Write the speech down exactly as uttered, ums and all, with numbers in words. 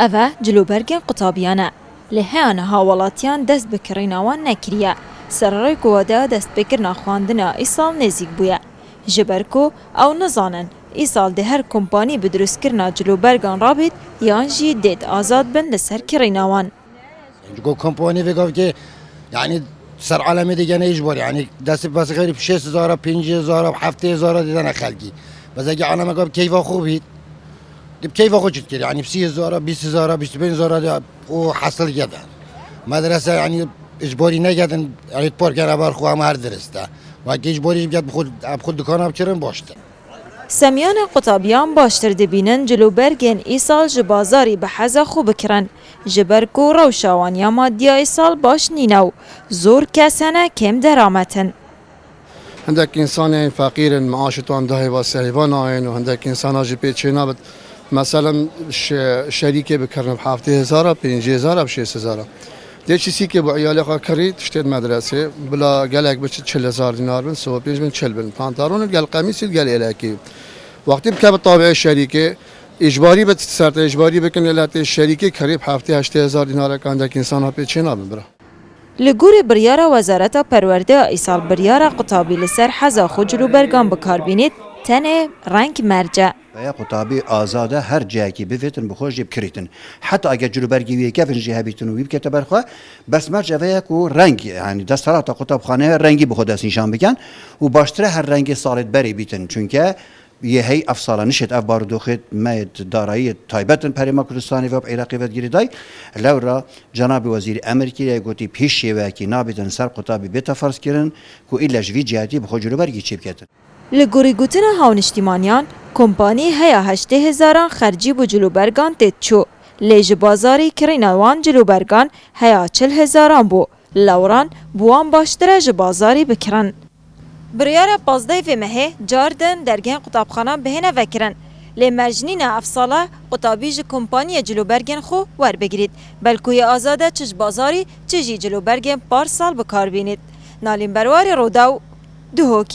Ev e cilûbergên qutabiyan e. Lê heya niha welatiyan dest bi kirîna wan nekiriye. Sererê ku wada destpêkirina xwendina îsal nêzîk bûye. Ji ber ku ew nizanin îsal dê her kompanî bi dirustkirina cilûbergan rabît yan jî dêt azad bin li ser kirîna wan. Ji ku kompanî vê gavkê, yanî ser alemê digene îjbar, yanî destê pesê xeyrî şêst hezara, pêncî hezara, heftê hezara didene xelkî. Bes eke aleme gav keyfa xwe bît, di keyfa xwe çi dikir, yanî sî hezara, bîst hezara, bîst û pênc hezara de û hesil geden. Medrese, yanî îjbarî negedin, yanî parkene ber xwe, em her dirist e. Weke îjbarî jî biket bi xwe, bi xwe dikana bikirin baştir. Semiyana qutabiyan baştir dibînin cilûbergên îsal ji bazarî bi heza xwe bikirin, ji ber ku rewşa wan ya madiya îsal baş nîne û zor kes hene kêm deramet in. Hindek însan ên feqîr in, meaşê wan du heyva sê heyva nayên û hindek însana jî pê çênabit. Meselem şe-, şerîkê bikirine bi heftê hezara, pêncî hezara, bi şêst hezara. Dê çîsîkê bo îyalê xwe kirî, tiştê di medresê, bila gelek biçin çil hezar dînar bin, sê û pênc bin, çil bin. Pantalon û gel qemîs û gel êlekî. Wextî bikeve tabî şerîkê, îcbarî bi ser te îcbarî bikin, lê te şerîkê kirî bi heftê heştê hezar dînarekan dek însana pê çê nabin bira. Li gorî biryara Wezareta Perwerdeya îsal biryara qutabî li ser heza xwe cilûbergan bi kar bînît, tenê reng merc e. Veya qutabî azad e, her cihekî bivêtin bi xwe jê bikirîtin. Heta eger cilûbergî wî yê kevin jî hebîtin û wî bikete ber xwe, bes merc ev e ku reng, yanî desthilata qutabxaneya rengî bi xwe destnîşan bikin û baştir e her rengê salê berê bîtin. Çunke yê hey ev sala nişêt ev barodoxê me yê darayî yê taybet in perê me Kurdistanê ve bi Iraqê ve digirî day. Lewra cenabê wezîrî emir kiriye, gotî bi hîç şêweyekî nabîtin ser qutabî bête ferzkirin ku îlle ji vî cihetî bi xwe cilûbergî çêbiketin. Li gorî gotina hawniştîmaniyan, kompanî heya heştê hezaran xercî bo cilûbergan têt çû, lê ji bazarî kirîna wan cilûbergan heya çil hezaran bû, lewran bi wan baştir e ji bazarî bikirin. Biryara pazdehê vê mehê car din dergehên qutabxanan bihêne vekirin, lê merc nîne ev sala qutabî ji kompaniyê cilûbergên xwe werbigirît, belku yê azad e çi ji bazarî çi jî cilûbergên par sal bi kar bînît. Nalîn Berwarê, Rûdaw, Duhok.